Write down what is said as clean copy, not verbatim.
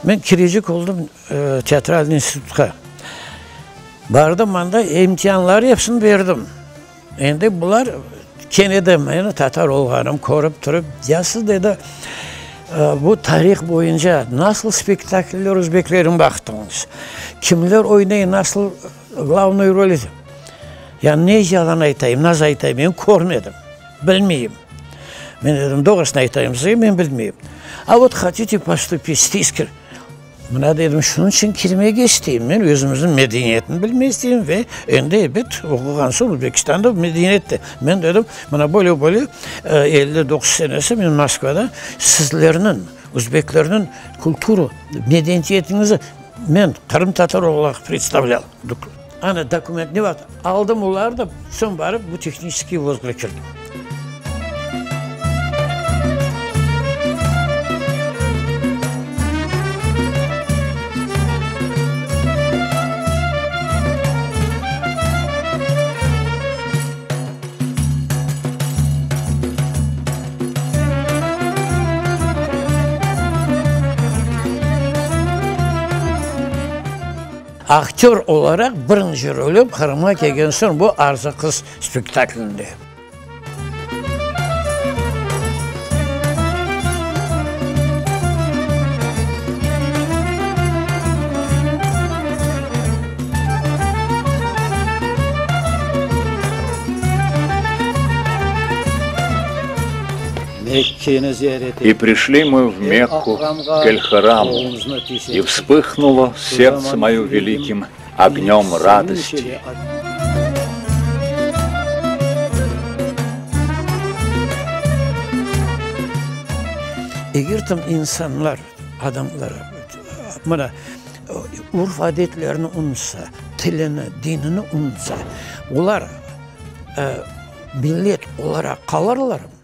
Men kirecek oldım teatral institutqa. Bardım anda, imtianları epsini berdim. Endi bular kene de meni tatar olğanım körip turıp, ya siz, dedi, bu tarih boyunca nasıl spektakller özbeklerniñ baqtıñız, kimler oynay, nasıl glavnoy rol, ya ne yalan aytayım, nasıl aytayım, men körmedim, bilmeyim. Men dedim, doğrusını aytayım sizge, men bilmeyim. A vot hotite postupit, isteysiz, Mına, dedim, şunıñ içün kirmege isteyim. Men özümizniñ medeniyetini bilmege isteyim ve endi, ebet, oquğan soñ Özbekistanda medeniyet de. Men dedim, mına böyle-böyle 59 senesi men Moskvada sizlerniñ, özbeklerniñ kultura, medeniyetinizi men qırımtatar olaraq predstavlâl. Ana, dokument ne vaqıt aldım olarnı, soñ barıp bu tehniçeskiy vuzğa kirdim. Aktör olaraq birinci rolüm Qırımğa kelgen soñ bu Arzı qız spektaklinde. И пришли мы в Мекку, к Эль-Хараму, и вспыхнуло сердце мое великим огнем радости. Eger tam insanlar, adamlar, mına, urf-adetlerini unutsa, tilini, dinini unutsa, olar millet olaraq qalırlarmı?